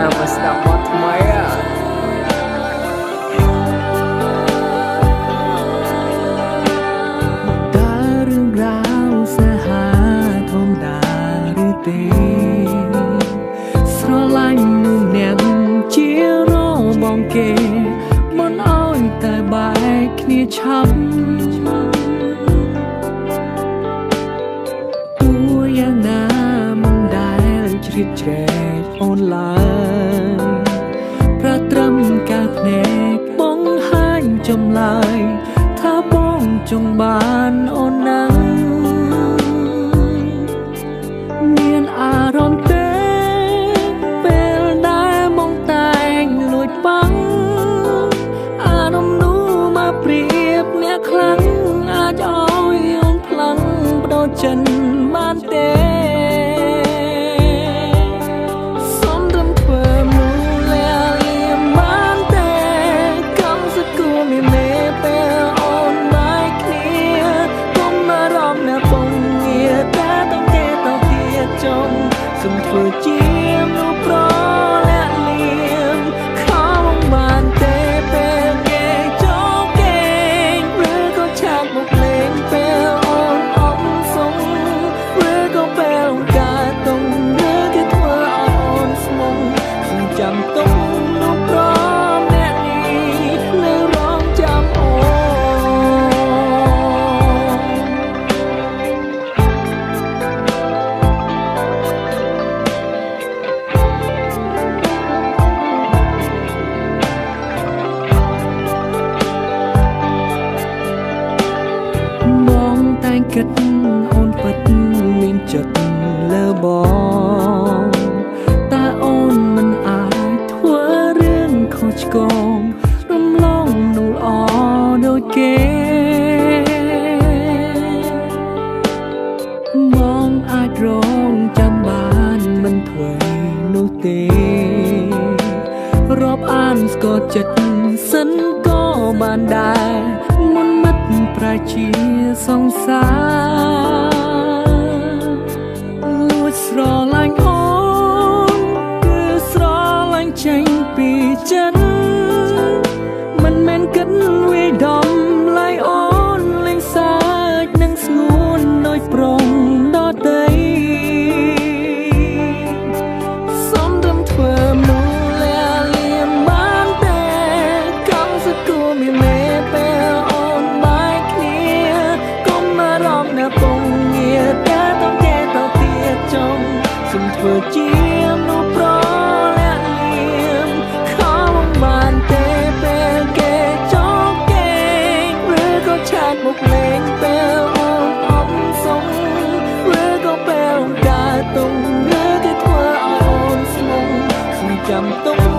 មកស្ដាប់បទថ្មីอ่ะ តើរឿងរ៉ាវស្នេហាធម្មតាឬទេស្រឡាញ់នោះអ្នកជារបងគេមិនអោយតែបែកគ្នាឆាប់តួយ៉ាងណាមិនដែលជ្រៀតជ្រែកអូនឡើយប្រត្រឹមកាភ្នែកបង្ហាញចម្លើយថាបងចង់បានអូនណាំងមានអារម្មណ៍ទេពេលដែលមកតែងលួចបាំងអារម្មណ៍នោះមកប្រៀបអ្នកខ្លាំងអាចឲ្យអូនផ្លាំងបដូរចិនបានទេសុំត្រឹមធ្វើមូលាលៀមបានទេកំសគូមានមេពេលអូនបែកគ្នាកុំអារម្មណ៍អ្នកពងងារតែต้องគេតទៀតចង់សុំធ្វើជាមនុស្សប្រលាក់លៀមខំបានទេពេលគេចូលគេឬក៏ឆាតមកលេងពេលអូនអំសុងឬក៏ពេលកាតុងឬគេធ្វើឲ្យអូនស្មងសុំចាំទុំនោះប្រអ្នកនេះនៅរងចាំអូន បងតែងគិតអូនពិតមានចិត្តលើបងតែអូនមិនអាចធ្វើរឿងខុសឆ្គងរំលងនោះល្អដូចគេបងអាចរងចាំបានមិនធ្វើនោះទេរាប់អានស្គាល់ចិត្តសិនក៏បានដែរមុនមិត្តប្រជាសង្សារលួចស្រឡាញ់អូនគឺស្រឡាញ់ចេញពីចិត្តមិនមែនគិតវាយដំឡៃអូនលេងសើចនឹងស្ងួនដូចប្រុងដតីសុំត្រឹមធ្វើមនុស្សលាលៀមបានទេកំសគូមានមេពេលអូនបែកគ្នាកុំអារម្មណ៍អ្នកពងងារតែต้องគេតទៀតចង់សុំធ្វើជាមនុស្សប្រលាក់លៀមខំបានទេពេលគេចូលគេឬក៏ឆាតមកលេងពេលអូនអំសុងឬក៏ពេលកាតុងឬគេធ្វើឲ្យអូនស្មងសុំចាំទុំ